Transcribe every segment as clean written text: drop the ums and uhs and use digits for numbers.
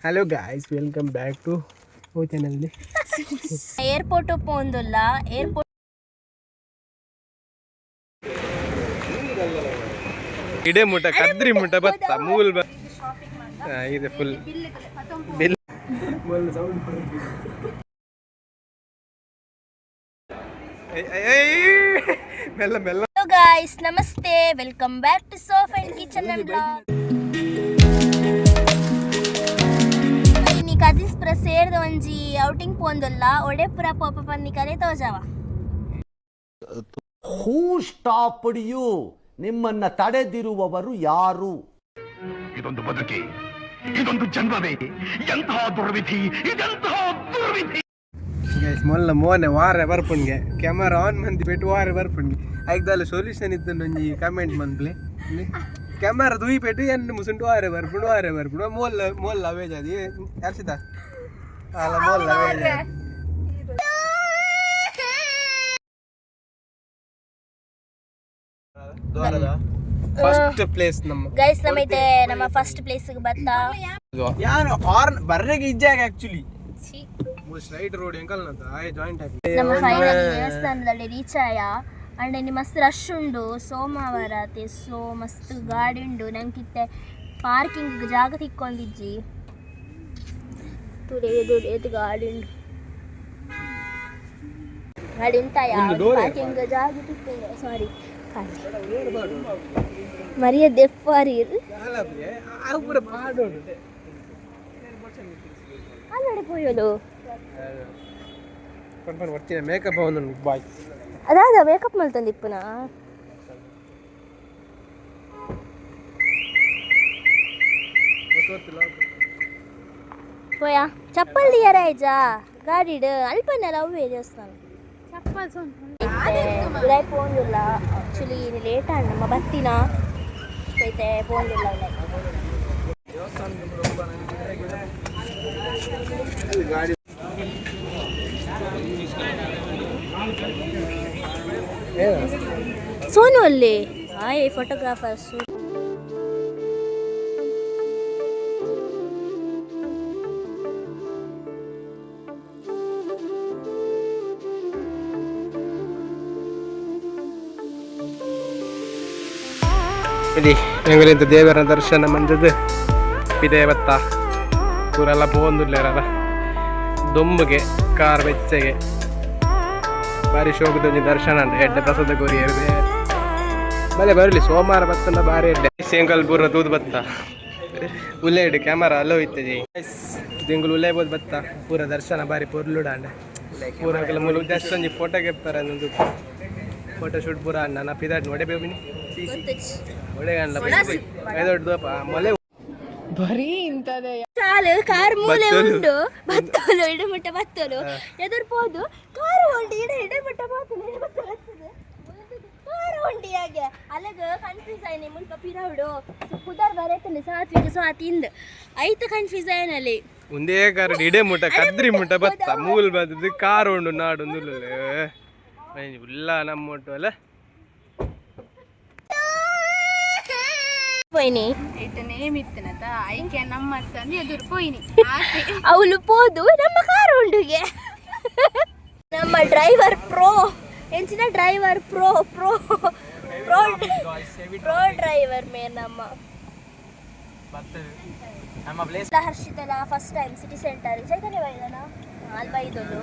Hello guys, welcome back to our channel. Airport ಪೋಂದುಲ್ಲ airport. ಇಡೆ ಮುಟ Kadri ಮುಟ ಬತ್ತ ಮೂಲ್ ಬ ಇದೆ ಫುಲ್ ಬಿಲ್ ಮೆಲ್ಲ ಮೆಲ್ಲ. Hello guys, namaste, welcome back to Sof and kitchen and blog. ಇನಿ ಕಸಿನ್ಸ್ ಪುರ ಸೇರ್ದ ಒಂಜಿ ಔಟಿಂಗ್ ಪೋಂದುಲ್ಲ, ಒಡೆಪುರ ಪೋಪ ಪನ್ನಿ ಕರೆ ತೋಜಾವ. Who stopped you? ನಿಮ್ಮನ್ನ ತಡೆದಿರುವವರು ಯಾರು? ಇದೊಂದು ಬದುಕಿ, ಇದೊಂದು ಜನ್ಮವೇ? ಎಂತಹ ದುರ್ವಿಧಿ, ಇದೆಂತಹ ದುರ್ವಿಧಿ! ಗೈಸ್, ಮೊಲ್ಲ ಮೋನೆ ವಾರೆ ಬರ್ಪುಣ್ಗೆ ಕ್ಯಾಮರಾ ಆನ್ ಮಂದಿ ಪೆಟ್ಟು ವಾರೆ ಬರ್ಪುಣ್ಗೆ ಐಕ್ದಾಲ ಸೊಲ್ಯೂಷನ್ ಇತ್ತು ಒಂಜಿ ಕಮೆಂಟ್ ಮನ್ಪ್ಲೆ. ಕ್ಯಾಮರಾ ದೂಯಿ ಪೆಟ್ಟು ಎನ್ನು ಮುಸುಂಟು ವಾರೆ ಬರ್ಪುಂಡು ವಾರೆ ಬರ್ಪುಂಡು. ಮೋಲ್ಲ ಮೋಲ್ಲ ವೇಜಾದಿ ಹರ್ಷಿತ ಅಲ್ಲ, ಮೋಲ್ಲ ವೇಜಾದಿ. ಫಸ್ಟ್ ಪ್ಲೇಸ್ ನಮ್ಮ. ಗೈಸ್, ನಮ್ಮ ಐತೆ ನಮ್ಮ ಫಸ್ಟ್ ಪ್ಲೇಸ್ ಬತ್ತಾ. ಯಾರು ಹಾರ್ನ್ ಬರ್ರೆಗೆ ಇಜ್ಜಾಗ ಆಕ್ಚುಲಿ ಸ್ಟ್ರೈಟ್ ರೋಡ್ ಎಂಕಲ್ ಆಯ್ ಜಾಯಿಂಟ್ ಆಗಿ. ನಮ್ಮ ಫೈನಲಿ ದೇವಸ್ಥಾನದಲ್ಲಿ ರೀಚ್ ಆಯ. ಅಂಡ್ ಇಲ್ಲಿ ಮಸ್ತ್ ರಶ್ ಉಂಡು, ಸೋಮವಾರ ಅತೆ, ಸೊ ಮಸ್ತ್ ಗಾಡಿ ಉಂಡು. ನಂಗಿತ್ತೆ ಪಾರ್ಕಿಂಗ್ ಜಾಗ ತಿಕ್ಕೊಂಡಿಜ್ಜಿ. ತುಡೆ ಎದು ಗಾಡಿ ಉಂಡು, ಗಾಡಿ ಉಂಟ ಪಾರ್ಕಿಂಗ್ ಜಾಗ ತಿಕ್ಕೊಂಡು. ಸಾರಿ, ಮರ್ಯಾದೆ ಎಫ್ಆರ್. ಅವು ಪೂರ ಪಾಡೋಡು. ಅಲ್ಲಡೆ ಪೋಯೋದು. ಪನ್ ಬರ್ತೀನಿ, ಮೇಕಪ್ ಒಂದು ಬಾಯ್. ಅದಾದ ಮೇಕಪ್ ಮಲ್ತೊಂದಿಪ್ಪುನ. ಪೋಯಾ, ಚಪ್ಪಲ್ ದಿಯರ ಆಯ್ಜಾ ಗಾಡಿಡ್ ಅಲ್ಪನಲ್ಲ ಅವೇ ದೇವಸ್ಥಾನ ಉಲಾಯ್ ಪೋಂದುಲ್ಲ. ಆಕ್ಚುಲಿ ಲೇಟ್ ಆಂಡ್ ನಮ್ಮ ಬತ್ತಿನ ಐತೆ ಪೋಂದುಲ್ಲ ಉಲಾಯ್. ಗಾಡಿ. ಸೋನು ಅಲ್ಲಿ ಹಾಯ್ ಫೋಟೋಗ್ರಾಫರ್ಸ್. ಇಲ್ಲಿ ಎಂಗಲಿಂದ ದೇವರ ದರ್ಶನ ಮಂದದ್ದು ಪಿದೆ ಬತ್ತ. ಪೂರೆಲ್ಲ ಪೋಂದುಲ್ಲೇರಲ್ಲ, ದೊಂಬುಗೆ ಕಾರ್ ಬೆಚ್ಚಗೆ ಬಾರಿ ಶೋಕದೊಂಜಿ ದರ್ಶನ ಅಂಡ ಎಡ್ಡೆ ಪ್ರಸಾದ ಕೊರಿಯರ್. ಬಲೆ ಬರಲಿ, ಸೋಮವಾರ ಬತ್ತಂಡ ಬಾರಿ ಎಡ್ಡೆ. ಸೇಂಕಲ್ ಪೂರ ತೂದು ಬತ್ತ. ಉಲ್ಲೇಡು ಕ್ಯಾಮರಾ ಅಲ್ಲೋ ಇತ್ತಜಿ. ದಿಂಗುಲು ಉಲ್ಲೇಬೋದು ಬತ್ತ. ಪೂರ ದರ್ಶನ ಬಾರಿ ಪೊರ್ಲುಡಾಂಡ. ಪೂರ ಕೆಲ ಮೂಲು ಜಸ್ಟ್ ಒಂಜಿ ಫೋಟೋ ಕೆಪ್ಪರ, ಒಂದು ಫೋಟೋ ಶೂಟ್ ಪೂರ ಅಣ್ಣ. ನಾ ಪಿದಾಟ್ ಒಡೆ ಬೇಬಿನಿ ಒಡೆ ಗಂಡ ದೊಡ್ಡದಪ್ಪ ಮೊಲೆ. ಸಾಲು ಕಾರ್ ಮೂಲೆ ಬತ್ತಲು. ಉಂಡು, ಬತ್ತಲು ಇಡ ಮುಟ್ಟ ಬತ್ತಲು ಎದುರು ಪೋದು ಕಾರು ಉಂಡು ಇಡ ಇಡ ಮುಟ್ಟ ಬಾತಲು ಇಡ ಮುಟ್ಟ ಬರ್ತದೆ ಕಾರು ಉಂಡು. ಹಾಗೆ ಅಲ್ಲಗ ಕನ್ಫ್ಯೂಸ್ ಆಯ್ನಿ. ಮುಲ್ಪ ಪಿರವುಡು ಪುದರ್ ಬರೈತಲ್ಲಿ ಸಾತ್ವಿಕ ಸ್ವಾತಿ ಇಂದ್ ಐತ ಕನ್ಫ್ಯೂಸ್ ಆಯ್ನಲ್ಲಿ. ಒಂದೇ ಕಾರ್ ಇಡೆ ಮುಟ್ಟ ಕದ್ರಿ ಮುಟ್ಟ ಬತ್ತ ಮೂಲ್ ಬತ್ತದು ಕಾರ್ ಉಂಡು ನಾಡು ಉಲ್ಲ ನಮ್ಮ ಒಟ್ಟು ಅಲ್ಲ. ಪೋಯ್ನಿ. ನೇಮಿತ್ತನತ ಐಕೆ ನಮ್ಮ ತಂದೆ ಎದುರು ಪೋಯಿನಿ. ಅವಳು ಪೋದು ನಮ್ಮ ಕಾರು ಉಂಡುಗೆ. ನಮ್ಮ ಡ್ರೈವರ್ ಪ್ರೋ ಎಂಚಿನ driver, pro pro pro pro driver May ನಮ್ಮ ಹರ್ಷಿತನ first time city centre. Chaitanya ಬೈದನ ಅಲ್ಬೈದೋಲು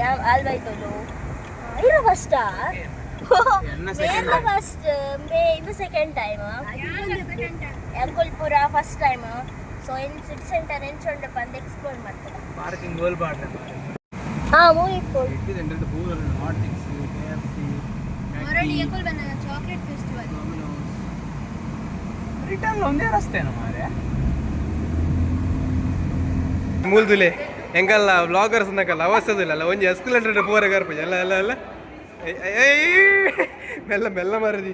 ಯಾವ ಅಲ್ಬೈದೋಲು ಇರೋ ಫಸ್ಟಾ? ಫಸ್ಟ್ ಮೇ ಇದು ಸೆಕೆಂಡ್ ಟೈಮ್, ಅಂಕೊಲ್ಪುರ first time. So in city centre ಎಂಚುಂಡಪ್ಪ ಅಂತ ಎಕ್ಸ್ಪ್ಲೋರ್ ಮಾಡ್ತಾರೆ. ಪಾರ್ಕಿಂಗ್ ಗೋಲ್ ಬಾಡ್ರೆ. ಹಾ, ಮೂವಿ. Chocolate festival. ರಿಟರ್ನ್ ಒಂದೇ ರಸ್ತೆ ಮಾರೆ. ಮೂಲ್ದುಲೆ ಎಂಕಲ್ಲ ವ್ಲಾಗರ್ಸ್ ನಕಲ್ಲ ಅವಸ್ಥದಿಲ್ಲ ಅಲ್ಲ. ಒಂಜಿ ಎಸ್ಕಲೇಟರ್ ಪೂರ ಗರ್ಪಜ ಅಲ್ಲ ಅಲ್ಲ ಅಲ್ಲ. ಏಯ್, ಮೆಲ್ಲ ಮೆಲ್ಲ ಮರದಿ.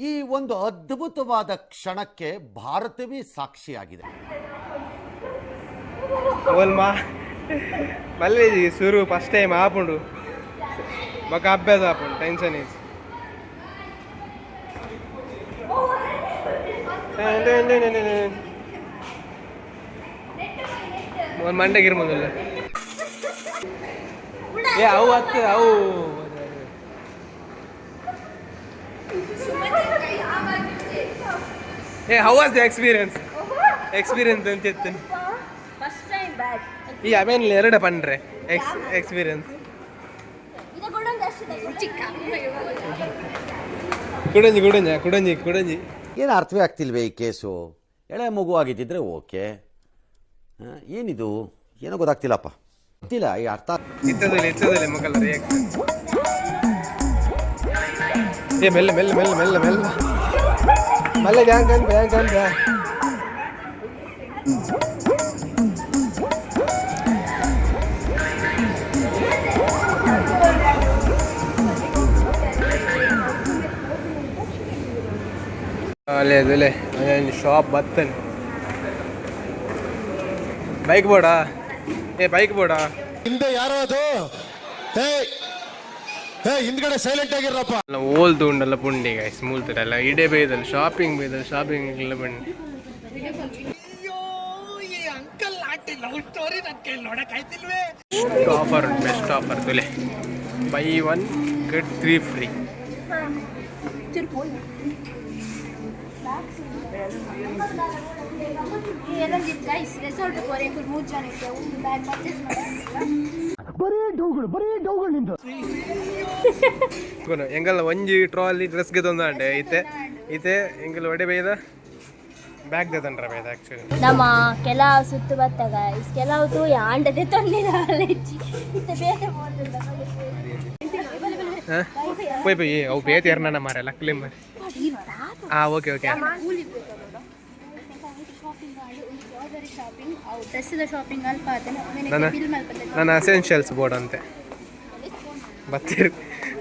ಈ ಒಂದು ಅದ್ಭುತವಾದ ಕ್ಷಣಕ್ಕೆ ಭಾರತವೇ ಸಾಕ್ಷಿಯಾಗಿದೆ. ಓಲ್ ಮಾ ಮಲ್ಲೆ ಸುರು ಫಸ್ಟ್ ಟೈಮ್ ಆಪುಂಡು ಬೊಕ ಅಭ್ಯಾಸ ಆಪುಂಡು, ಟೆನ್ಷನ್ is. ಮಂಡೆ ಗಿರ್ಮಂದಿಲ್ಲ. ಏ ಅವು ಅತ್ತು ಅವು. ಏ, how was the experience? Experience ಅಂತ ಇತ್ತು. ಫಸ್ಟ್ ಟೈಮ್ ಬ್ಯಾಡ್. ಈ ಆಮೇಲೆ ಎರಡು ಪಂಡ್ರೆ ಎಕ್ಸ್ಪೀರಿಯನ್ಸ್. ಇದು ಗುಡೊಂದು ಅಷ್ಟು ಚಿಕ್ಕ. ಕುಡಂಜಿ ಕುಡಂಜ ಕುಡಂಜಿ ಕುಡಂಜಿ. ಏನು ಅರ್ಥವೇ ಆಗ್ತಿಲ್ವೇ ಈ ಕೇಸು? ಎಳೆ ಮಗು ಆಗಿದ್ದಿದ್ರೆ ಓಕೆ. ಏನಿದು, ಏನೋ ಗೊತ್ತಾಗ್ತಿಲ್ಲಪ್ಪ, ಗೊತ್ತಿಲ್ಲ ಈ ಅರ್ಥ. ಇತ್ತದಲ್ಲಿ ಇತ್ತದಲ್ಲಿ ಮಕ್ಕಳ ರಿಯಾಕ್ಷನ್. ಏ ಮೆಲ್ಲ ಮೆಲ್ಲ ಮೆಲ್ಲ ಮೆಲ್ಲ ಮೆಲ್ಲ ಮಲ್ಲ ಬ್ಯಾಂಕ್ ಅಂತ ಬ್ಯಾಂಕ್ ಅಂತ. ಅಲ್ಲೇ ಅದೇ ಶಾಪ್ ಬತ್ತನೆ. ಬೈಕ್ ಬೋಡಾ? ಏ ಬೈಕ್ ಬೋಡಾ? ಹಿಂದೆ ಯಾರೋ ಅದು? ಏ ಏ, ಹಿಂದ್ಗಡೆ ಸೈಲೆಂಟ್ ಆಗಿರಪ್ಪ. ಅಲ್ಲ ಓಲ್ದು ಉಂಡಲ್ಲ ಪುಂಡಿ ಗೈಸ್ ಮೂಲ್ತಿರಲ್ಲ ಇಡೇ ಬೇಯ್ದಲ್ಲ ಶಾಪಿಂಗ್ ಬೇಯ್ದಲ್ಲ ಶಾಪಿಂಗ್ ಎಲ್ಲ ಬಣ್ಣಿ. ಆಫರ್ ಉಂಟು, ಬೆಸ್ಟ್ ಆಫರ್ ತುಲೆ, buy one get three free. Guys, resort ಪೋರೆ ಮೂರು ಜನ ಇದ್ದೆ, ಒಂದು ಬ್ಯಾಗ್ ಪರ್ಚೇಸ್ ಮಾಡಿ. ಎಂಗಲ್ಲ ಒಂಜಿ ಟ್ರಾಲಿ ಡ್ರೆಸ್ಗೆ ತೊಂದಾಂಡೆ ಇತ್ತೆ ಇತ್ತೆ ಎಂಗಲ್ ಒಡೆ ಬೇಯ್ದ ಬ್ಯಾಗ್ ತಂಡ್ರ ಬೇಯ್ದ ಆ್ಯಕ್ಚುಲಿ. ನಮ್ಮ ಕೆಲವು ಸುತ್ತು ಬತ್ತ ಗೈಸ್, ಕೆಲವು ತೂ ಯಾಂಡದೆ ತೊಂದಿರ ಅಲೆಜ್ಜಿ ಇತ್ತೆ ಬೇತೆ ಹೋದಲ್ಲ. ಹಾಂ, ಪೋಯ್ ಪೋಯ್. ಅವು ಬೇತೆ ಏರ್ನ ಮಾರೆ ಲಕ್ಲಿ ಮಾರೆ. ಹಾಂ, ಓಕೆ ಓಕೆ. ಶಾಪಿಂಗ್ ಮಾಡಿ ಒಂದು ಗ್ರಾಸರಿ ಶಾಪಿಂಗ್, ಅವು ಡ್ರೆಸ್ಸಿದ ಶಾಪಿಂಗ್ ಅಲ್ಪ ಆತನ. ನನ್ನ ಬಿಲ್ ಮಲ್ಪತ್ತೆ. ನನ್ನ ಅಸೆನ್ಷಿಯಲ್ಸ್ ಬೋರ್ಡ್ ಅಂತೆ ಬತ್ತೀರ್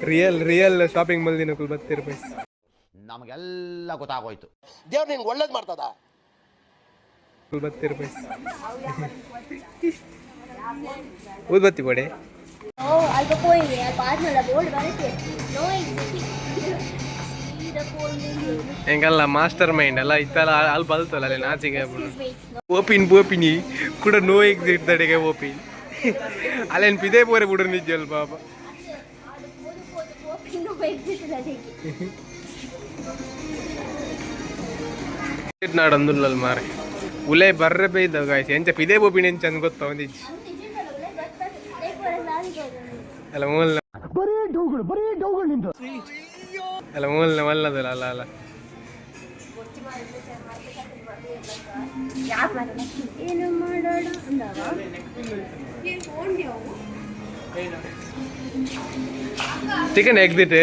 ರಿಯಲ್ ರಿಯಲ್ ಶಾಪಿಂಗ್ ಮಲ್ದಿನಕುಲು ಬತ್ತೀರ್ ಪೈಸ್. ನಮಗೆಲ್ಲ ಗೊತ್ತಾಗೋಯ್ತು. ದೇವ್ರು ನಿಂಗೆ ಒಳ್ಳೇದು ಮಾಡ್ತದ. ಬತ್ತೀರ್ ಪೈಸ್ ಊದ್ಬತ್ತಿ ಬೋಡೆ. ಓ ಅಲ್ಪ ಪೋಯಿನಿ, ಅಲ್ಪ ಆದ್ಮೇಲೆ ಬೋರ್ಡ್ ಬರುತ್ತೆ ನೋ ಎಕ್ಸಿಟ್, ಸೀದಾ ಪೋಯಿ. ಹೆಂಗಲ್ಲ ಮಾಸ್ಟರ್ ಮೈಂಡ್ ಅಲ್ಲ ಇತ್ತಲ್ಲ ಅಲ್ಲಿ ಬಲ್ತಲ್ಲ ಅಲ್ಲಿ ನಾಚಿಗೆ. ಓಪಿನ್ ಓಪಿನಿ ಕೂಡ ನೋ ಎಕ್ಸಿಟ್ ದಡೆಗೆ ಓಪಿನ್ ಅಲ್ಲೇನು ಪಿದೆ ಪೋರೆ ಬಿಡು ನಿಜ್ಜಲ್ ಪಾಪ. ಪೋದು ಪೋದು ಪೋಪಿನ್ ನೋ ಎಕ್ಸಿಟ್ ದಡೆಗೆ. ನಾಡಂದುಲ್ಲಲ್ ಮಾರೆ ಉಲೆ ಬರ್ರೆ ಬೇಯ್ದ ಗಾಯ್ಸ್ ಎಂಚ ಪಿದೆ ಬೋಪಿನ ಎಂಚ ಅಂದ್ ಗೊತ್ತ ಒಂದಿಜ್ಜಿ ಅಲ್ಲ ಮೂಲ ಅಲ್ಲ ಮೂಲ ಮಲ್ಲದಲ್ಲ ಅಲ್ಲ ಅಲ್ಲ. ಏನು ಮಾಡೋಣ ಅಂದವ. ಚಿಕನ್ ಎಗ್ದಿಟ್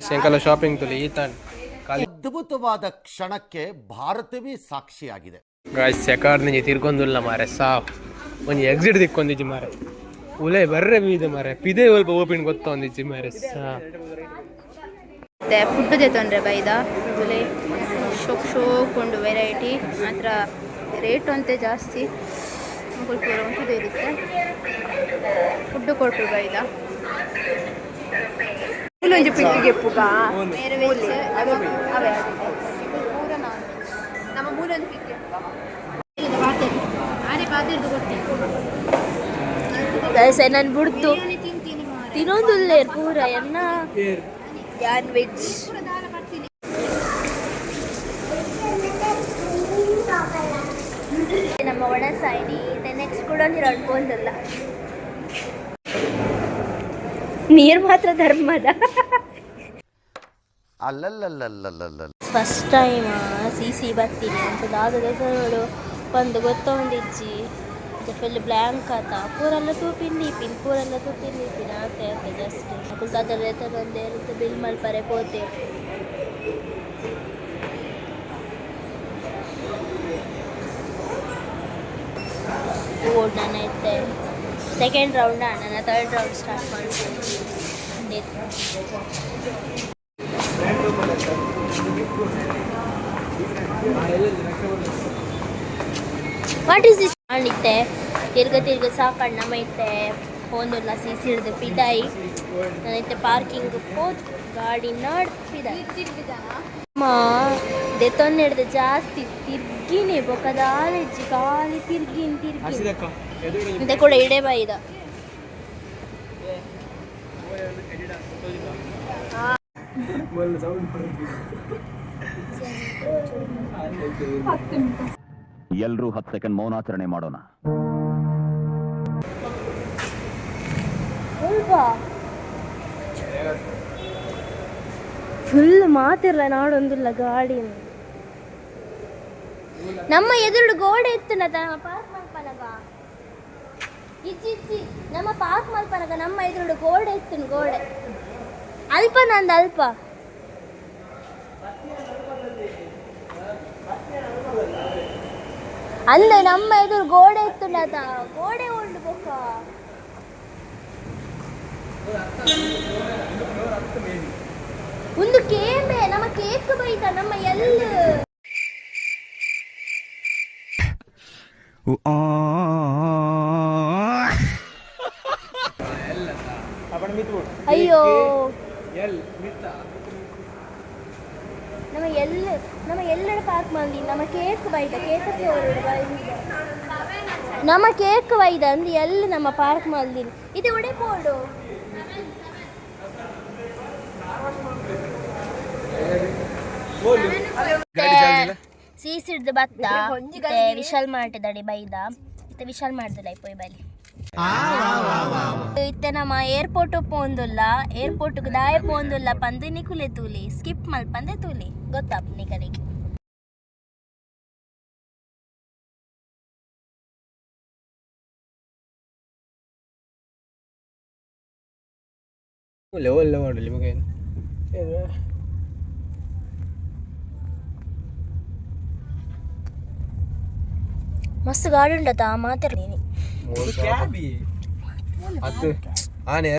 ಸಾಯಂಕಾಲ ಶಾಪಿಂಗ್ ತುಲಿ ಈ ತಾಂಡ್ ಖಾಲಿ. ಅದ್ಭುತವಾದ ಕ್ಷಣಕ್ಕೆ ಭಾರತವೇ ಸಾಕ್ಷಿಯಾಗಿದೆ. ಗಾಯ್ಸ್, ಸೆಕಾರ್ದಿಂಜಿ ತಿರ್ಗೊಂದುಲ್ಲ ಮಾರೆ, ಸಾವ್ ಒಂಜಿ ಎಕ್ಸಿಟ್ ದಿಕ್ಕೊಂದಿಜ್ಜಿ ಮಾರೆ. ಉಲೆ ಬರ್ರೆ ಬೀದ ಮಾರೆ, ಪಿದೆ ಒಲ್ಪ ಓಪಿನ್ ಗೊತ್ತ ಒಂದಿಜ್ಜಿ ಮಾರೆ ಸಾ. ಮತ್ತೆ ಫುಡ್ ತೊಂದರೆ ಬೈದ ತುಲೆ ಶೋಕ್ ಶೋಕ್ ಉಂಡು ವೆರೈಟಿ ಮಾತ್ರ, ರೇಟ್ ಅಂತೆ ಜಾಸ್ತಿ. ಮುಗುಲ್ ಪೂರ ಉಂಟು ಇರುತ್ತೆ. ಫುಡ್ ಕೊಟ್ಟರು ಬೈದ. ಒಂಜಿ ಪಿಕ್ಕಿಗೆ ಪುಗ. ಬೇರೆ ವೆಜ್ ಅವೇ, ಪೂರ ನಾನ್ ವೆಜ್. ನಮ್ಮ ಮೂಲೊಂದು ಪಿಕ್. ಆರೆ ಪಾತಿರ್ದು ಕೊಡ್ತೀನಿ. ಗೈಸ್, ನಾನು ಬಿಡ್ತು. ಬಿರಿಯಾನಿ ತಿಂತೀನಿ ಮಾರೆ. ತಿನ್ನೋದಿಲ್ಲ ಪೂರ ಎನ್ನ ನಾನ್ ವೆಜ್. ಪೂರ ದಾಲ ಬರ್ತೀನಿ. ನಮ್ಮ ಒಣ ಸಾಯಿನಿ. ನೆಕ್ಸ್ಟ್ ಕೂಡ ನೀರು ಅಡ್ಕೊಂಡಲ್ಲ, ನೀರು ಮಾತ್ರ ಧರ್ಮದ. ಅಲ್ಲಲ್ಲಲ್ಲಲ್ಲಲ್ಲ. ಫಸ್ಟ್ ಟೈಮ್ ಸಿ ಸಿ ಬರ್ತೀನಿ ಅಂತ ದಾದ ನೋಡು ಒಂದು ಗೊತ್ತೊಂದಿಜ್ಜಿ, ಫುಲ್ ಬ್ಲ್ಯಾಂಕ್ ಆತ. ಪೂರೆಲ್ಲ ತೂಪಿನ ದೀಪಿನ, ಪೂರೆಲ್ಲ ತೂಪಿನ ದೀಪಿನ ಆತೆ ಆತೆ. ಜಸ್ಟ್ ಕುಲ್ತಾದರೆ ಒಂದೇ ಬಿಲ್ ಮಲ್ಪರೆ ಪೋತೆ. ಓಡ್ ನಾನು ಐತೆ ಸೆಕೆಂಡ್ ರೌಂಡ್, ನಾನು ಥರ್ಡ್ ರೌಂಡ್ ಸ್ಟಾರ್ಟ್ ಮಾಡ್ತೀನಿ. What is this ಅಂಡಿತ್ತೆ ತಿರ್ಗ ತಿರ್ಗ ಸಾಕಣ್ಣ ಮೈತೆ ಫೋನುಲ್ಲ ಸೀಸಿ ಹಿಡ್ದು ಪಿದಾಯಿ. ನಾನೈತೆ ಪಾರ್ಕಿಂಗ್ ಪೋದ್ ಗಾಡಿ ನಾಡ್ ಪಿದಾಯಿ. ಅಮ್ಮ ದೆತ್ತೊಂದು ಹಿಡ್ದು ಜಾಸ್ತಿ ತಿರ್ಗ. ತಿರ್ಗಿನೇ ಬೊಕ ದಾಲೆಜ್ಜಿ ಖಾಲಿ ತಿರ್ಗಿನ್ ತಿರ್ಗಿ ಇಂದೆ ಕೂಡ ಇಡೆ ಬೈದ. ಎಲ್ಲರೂ 10 ಸೆಕೆಂಡ್ ಮೌನಾಚರಣೆ ಮಾಡೋಣ. ಫುಲ್ ಮಾತಿರ್ಲ ನಾಡೊಂದಿಲ್ಲ ಗಾಡಿ. ನಮ್ಮ ಎದುರು ಗೋಡೆ ಇತ್ತು ನಮ್ಮ ಪಾರ್ಕ್ ಮಲ್ಪನಗ. ಇಜ್ಜಿ ಇಜ್ಜಿ, ನಮ್ಮ ಪಾರ್ಕ್ ಮಲ್ಪನಗ ನಮ್ಮ ಎದುರು ಗೋಡೆ ಇತ್ತು, ಗೋಡೆ ಅಲ್ಪ ನಂದು ಅಲ್ಪ. ಅಂದ ನಮ್ಮ ಎದುರು ಗೋಡೆ ಇತ್ತು ನಾತ, ಗೋಡೆ ಉಂಡು ಬೊಕ್ಕ. ಒಂದು ಕೇಂಬೆ ನಮ್ಮ ಕೇಕ್ ಬೈದ ನಮ್ಮ ಎಲ್. ಅಯ್ಯೋ, ನಮ್ಮ ಎಲ್ಲ ನಮ್ಮ ಎಲ್ಲರ ಪಾರ್ಕ್ ಮಂದಿ ನಮ್ಮ ಕೇಕ್ ಬೈದ, ಕೇಕ್ ನಮ್ಮ ಕೇಕ್ ಬೈದ ಅಂದ್ರೆ ಎಲ್ಲ ನಮ್ಮ ಪಾರ್ಕ್ ಮಲ್ದಿನಿ. ಇದು ಉಡೆ ಪೋಡು. ಸೀಸಿಡ್ದು ಭತ್ತ ಮತ್ತೆ ವಿಶಾಲ್ ಮಾಡ್ತಿದ್ದಾಳೆ ಬೈದ. ಇತ್ತೆ ವಿಶಾಲ್ ಮಾಡ್ದಿಲ್ಲ ಪೋಯ್ ಬಲಿ. ಇತ್ತೆ ನಮ್ಮ ಏರ್ಪೋರ್ಟ್ ಪೋಂದುಲ್ಲ, ಏರ್ಪೋರ್ಟ್ ದಾಯ ಪೋಂದುಲ್ಲ ಪಂದು ನಿಕುಲೆ ತೂಲಿ, ಸ್ಕಿಪ್ ಮಲ್ಪಂದೆ ತೂಲಿ, ಗೊತ್ತಾಪ್ ನಿಕಲಿಗೆ. ಲೆವೆಲ್ ಮಾಡಲಿ ಮಗ. ಮಸ್ತ್ ಗಾಡಿ ಉಂಡತ ಮಾತಾಡ್ತೀನಿ. ಅದು ಆನೆ.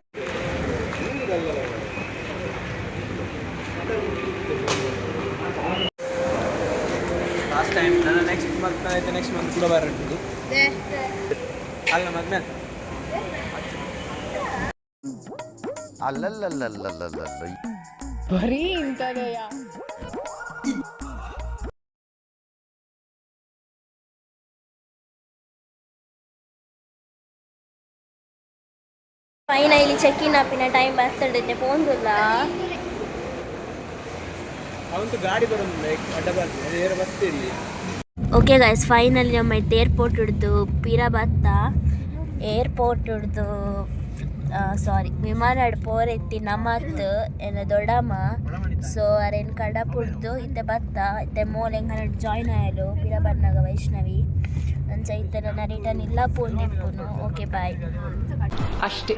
ಲಾಸ್ಟ್ ಟೈಮ್ ನನ್ನ ನೆಕ್ಸ್ಟ್ ಮಂತ್ ಆಯ್ತು, ನೆಕ್ಸ್ಟ್ ಮಂತ್ ಕೂಡ ಬರಂಟು ಅಲ್ಲ ಮದ್ಮೇಲೆ. ಅಲ್ಲಲ್ಲಲ್ಲಲ್ಲಲ್ಲಲ್ಲ. ಬರೀ ಇಂಥದೆಯಾ? ಫೈನಲಿ ಚೆಕ್ ಇನ್ ಆಪಿನ ಟೈಮ್ ಬರ್ತದೆ, ಪೋಂದುಲ್ಲ. ಅವಂತು ಗಾಡಿ ಬರೋದು ಅಡ್ಡ ಬರ್ತದೆ, ಅದು ಏರ ಬರ್ತಿರ್ಲಿ. ಓಕೆ ಗೈಸ್, ಫೈನಲಿ ನಮ್ಮ ಏರ್ಪೋರ್ಟ್ ಹಿಡ್ದು ಪಿರ ಬತ್ತ. ಏರ್ಪೋರ್ಟ್ ಹಿಡ್ದು, ಸಾರಿ, ವಿಮಾನ ಪೋರೆತ್ತಿ ನಮ್ಮತ್ ಎನ್ನ ದೊಡ್ಡಮ್ಮ. ಸೊ ಅರೇನು ಕಡಪುಡ್ದು ಇತ್ತೆ ಬತ್ತ. ಇತ್ತೆ ಮೋಲ್ ಎಂಕನ ಜಾಯ್ನ್ ಆಯಲು ಪಿರ ಬನ್ನಾಗ ವೈಷ್ಣವಿ. ಅಂಚ ಇತ್ತೆ ನನ್ನ ರಿಟರ್ನ್ ಇಲ್ಲ ಪೋಂದಿಪ್ಪುನು. Okay, bye. ಅಷ್ಟೇ.